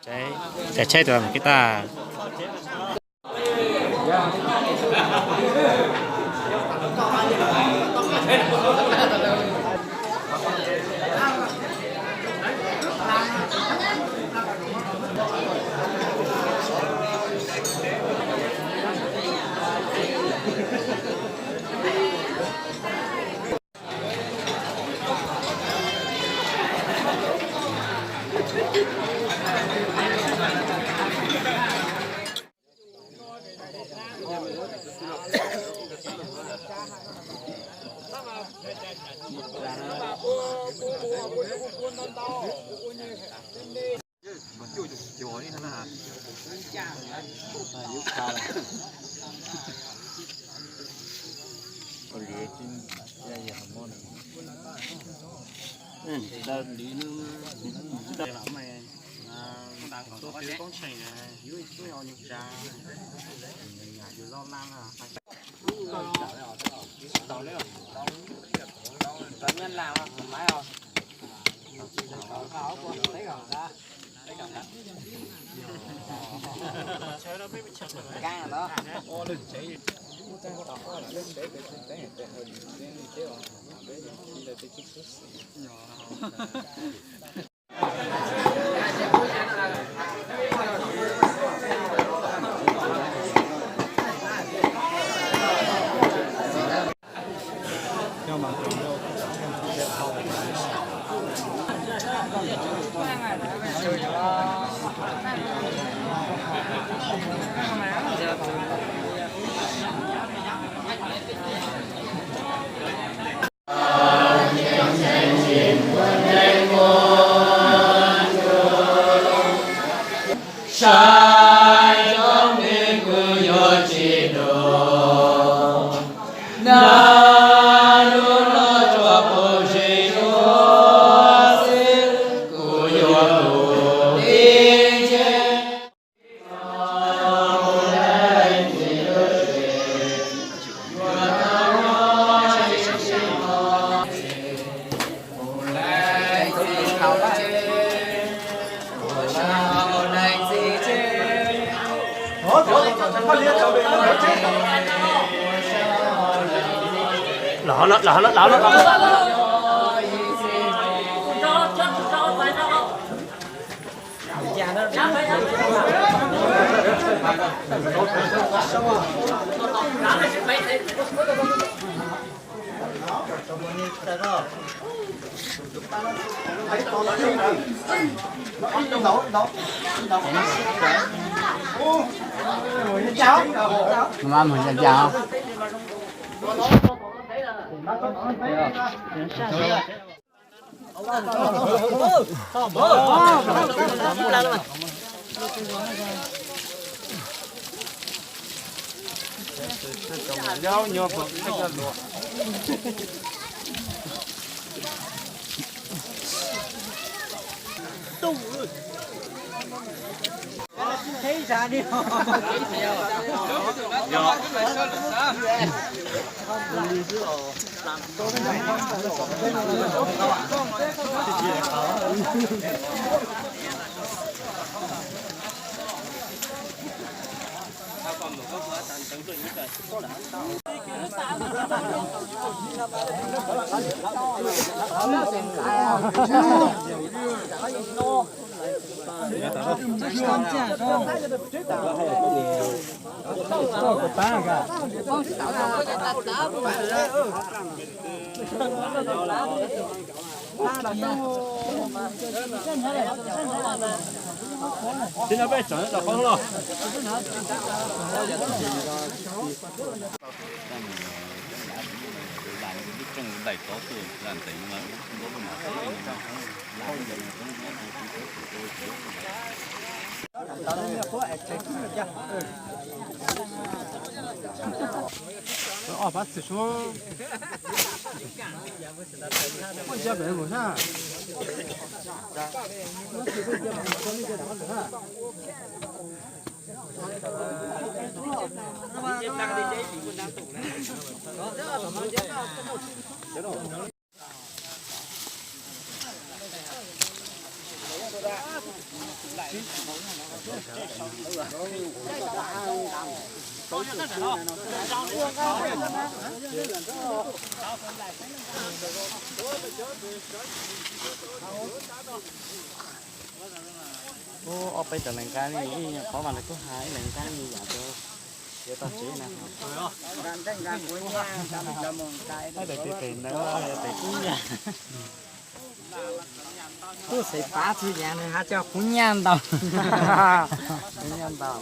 Tshaib tshaib tus mas kib tag. Saib cov neeg kuv yuav tsis dua, nag lub loj tsuas pub zeb zuag xwb, kuv yuav mus ib tse. Los, los, los, los, los. Mas mus ncaj ncaj os. Ub, ob peb cov nees nqaij li, ib nyuag qhov mas lawv kuj hais ib leeg nqaij li yam rau yuav tau tsev na. Ib tug tib tes ntawd yog tes kub nyaj. Tub xaiv pab txhua yam nws hais cov kub nyaj ntau. Kub nyaj ntau.